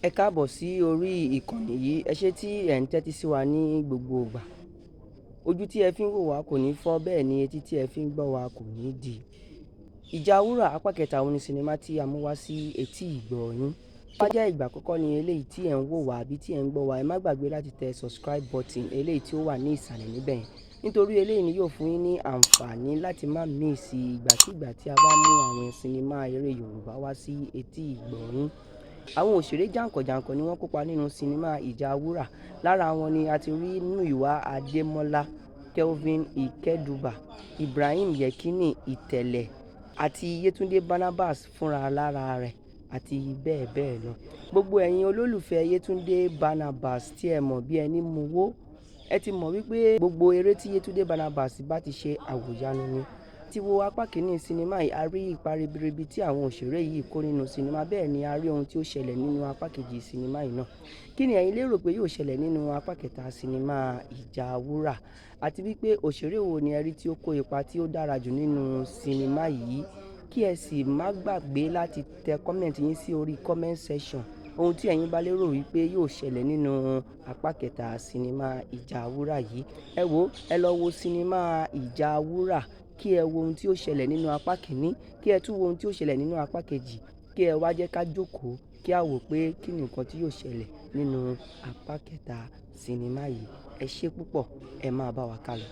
Ẹ káàbọ̀ sí orí ìkànnì yìí. Ẹ ṣé tí ẹ̀ ń tẹ́tí sí wa ní gbogbo ìgbà. Ojú tí ẹ fi ń wò wá kò ní fọ́, bẹ́ẹ̀ ni etí tí ẹ fi ń gbọ́ wa kò ní di. Ìjà Wúrà apá kẹta òun ni sinimá tí a mú wá sí etí ìgbọ́ yín. Bá jẹ́ ìgbà àkọ́kọ́ ni eléyìí tí ẹ̀ ń wò wá àbí tí ẹ̀ ń gbọ́ wa, ẹ má gbàgbé láti tẹ subscribe button eléyìí tí ó wà ní ìsàlẹ̀ níbẹ̀ yẹn. Nítorí eléyìí ni yóò fún yín ní àǹfààní láti má miss ìgbàkígbà tí a bá mú àwọn sinimá eré Yorùbá wá sí etí ìgbọ́ yín. Àwọn òṣèré jànkànjànkàn ni wọ́n kópa nínú sinimá Ìjà Wúrà. Lára wọn ni a ti rí Múyìwá Adémọ́lá, Kelvin Ìkẹ́dùbà, Ibrahim Yekini Ìtẹ̀lẹ̀ àti Yétúndé Barnabas fúnra lára rẹ̀ àti bẹ́ẹ̀ bẹ́ẹ̀ lọ. Gbogbo ẹ̀yin olólùfẹ́ Yétúndé Barnabas tí ẹ mọ̀ bí ẹni mowó, ẹ ti mọ̀ wípé gbogbo eré tí Yétúndé Barnabas bá ti ṣe, àwòyanu ni. Ti wo apá kìíní sinimá yìí, a rí ipa ribiribi tí àwọn òṣèré yìí kó nínú sinimá, bẹ́ẹ̀ ni a rí ohun tí ó ṣẹlẹ̀ nínú apá kejì sinimá yìí náà. Kí ni ẹ̀yin lérò pé yóò ṣẹlẹ̀ nínú apá kẹta sinimá Ìjà Wúrà? Àti wípé òṣèré wo ni ẹ rí tí ó kó ipa tí ó dára jù nínú sinimá yìí? Kí ẹ sì má gbàgbé láti tẹ comment yín sí orí comment section. Ohun tí ẹ̀yin bá lérò wípé yóò ṣẹlẹ̀ nínú apá kẹta sinimá Ìjà Wúrà yìí. Ẹ wo, ẹ lọ wo sinimá Ìjà Wúrà, kí ẹ wo ohun tí ó ṣẹlẹ̀ nínú apá kìíní, kí ẹ tún wo ohun tí ó ṣẹlẹ̀ nínú apá kejì, kí ẹ wá jẹ́ ká jókòó kí a wò pé kí ni nǹkan tí yóò ṣẹlẹ̀ nínú apá kẹta sinimá yìí. Ẹ ṣé púpọ̀, ẹ máa bá wa kálọ.